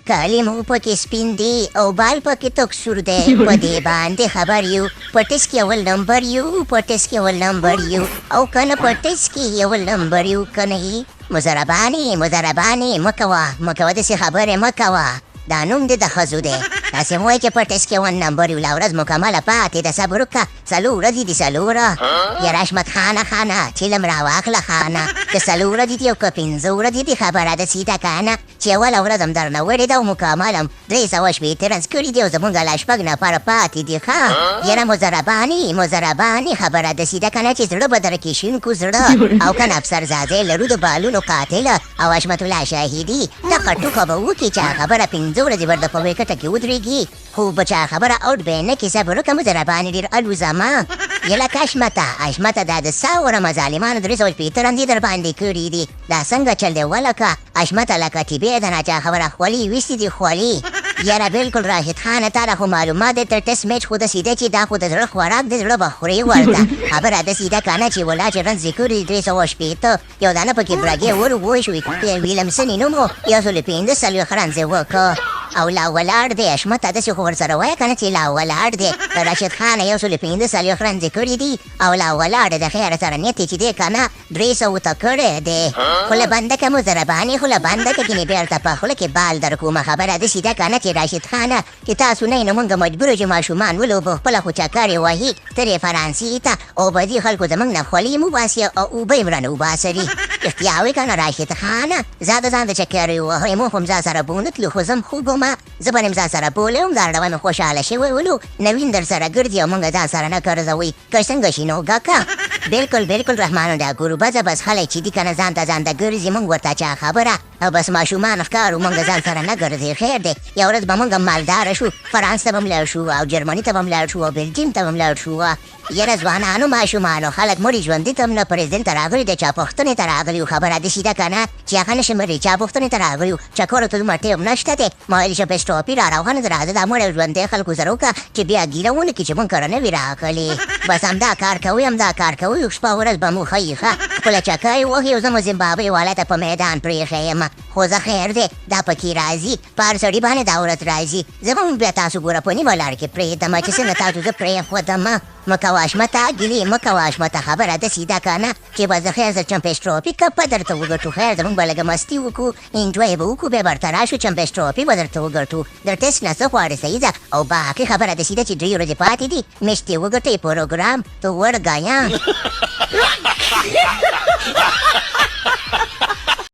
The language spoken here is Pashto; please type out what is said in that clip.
کالي مو پکې سپین دي او بال پکې تک سور دی، په دې باندې خبر یو، په ټیسټ کې اول نمبر یو، په ټیسټ کې اول نمبر یو او که نه په ټیسټ کې اول نمبر یو که نه یي. مزرباني مزرباني مه کوه، مه کوه داسې خبرې مه کوه، دا نوم دې د ښځو دی، داسې مه وایه چې په ټیسټ کې اول نمبر یو، لا ورځ مکمله پاتې ده، صبر وکړه. څلور ورځې دي څلور. یاره حشمت خانه خانه چلم راواخله خانه، که څلور ورځې دي او که پنځه ورځې دي خبره د سیده کنه چې اوله ورځ هم درنه وړې ده او مکمل هم 360 رنز کړي دي او زمونږ لا شپږ نفره پاتې دي ښه. یاره مزرباني مزرباني خبره د سیده کنه چې زړه به درکې شین کو زړه، او کنه افسر ځاځی لرو د بالونو قاتل او حشمت الله شاهدي ټکه ټوکه به وکړي چې خبره پنځه ورځې ورته په ویکټه کې ودرېږي خو بچا خبره اوټ به نه کې صبر وکه مزه راباندې ډېر الوزمه. یله که حشمته حشمته دا د څه ورمه ظالمانو 360 رنځې در باندې کړي دي، دا څنګه چل دی ولکه حشمته لکه تیبې د ناچا خبره خولې ویستي دي خولې. یاره بلکل راشد خانه تا له خو معلومات دی تر ټیسټ میچ خو داسې دی چې دا خو د زړه خوراک دی، زړه به خورې ورته. خبره داسې ده که نه چې ولا چې رنځ یې کړي دي 360 یو دانه پکې برګې ور وشوي، ویلمسن یې نوم و، 145 رنز یې وکړ او لا ولاړ دی. حشمته داسې خو ورسره وایه که نه چې لا ولاړ دی. راشد خان 145 رنز یې کړي دي او لا ولاړ دی، د خیره سره نیت یې چې دی که نه 300 ته کړی دی. خوله بنده که مزربانې، خوله بنده که ګینې بېرته په خوله کې بال در کومه. خبره داسې ده که نه چې راشد خانه چې تاسو نه یې نو مونږ مجبور یو چې ماشومان ولوبو، خپله خو چکرې وهي ترې فرانسې ته او بدي خلکو زمونږ نه خولې هم وباسي او اوبه یې هم رانه وباسلي. رښتیا وایې که نه راشد خانه؟ ځه د ځان د چکرې وهئ، مونږ خو هم ځان سره بونه تلو، خو زه هم خوږ وم، زه به هم ځان سره بولی وم، دا ډول مې خوشحاله شوی ولو. نوین در سره ګرځي او مونږ ځان سره نه ګرځوئ که څنګه شي نو ګکه. بلکل بلکل رحمان الله ګربزه، بس خلک چې دي که نه ځان ته ځان ته ګرځي، مونږ ورته چا خبره او بس ماشومان ښکارو، مونږ ځان سره نه ګرځي. خیر دی یو ورځ به مونږ مالدار شو، فرانس ته به هم لاړ شو او جرمني ته به هم لاړ شو او بلجیم ته به هم لاړ شو. یاره ځوانانو ماشومانو خلک مړي ژوندي ته هم نه پرېږدي، دلته راغلي د چا پوښتنې ته راغلي یو، خبره داسې ده که نه چې هغه نه شي مړي چا پوښتنې ته راغلي یو، چکرو ته دومره ټایم نشته دی. ما ویل چې بس ټوپي را روانه ده، راځه دا مړی ژوندی خلکو سره وکړه چې بیا ګیله ونه کړي چې مونږ کره نه وي راغلي. بس همدا کار کوئ همدا کار کوئ، شپه ورځ به مو ښه یي ښه خپله چکه یې وهي او زه مو زمبابوې والا ته په میدان پرېښی یم. خو زه خیر دی دا پکې راځي، په هر سړي باندې دا ورځ راځي. زه به هم بیا تاسو ګوره په نیمه لار کې پرېږدم چې څنګه تاسو زه پرېښودم. مه کوه حشمته ګیلې مه کوه حشمته، خبره داسې ده که نه چې به زه خیر زه چمپیس ټرافي کپ به درته وګټو، خیر زمونږ به لږه مستي وکړو انجوای به وکړو، بیا به ورته راشو چمپیس ټرافي به درته وګټو. د ټیسټ نه څه غواړې صحیح ده او باقي خبره داسې ده چې 3 ورځې پاتې دي، میچ دې وګټئ پروګرام ته وړ ګایا.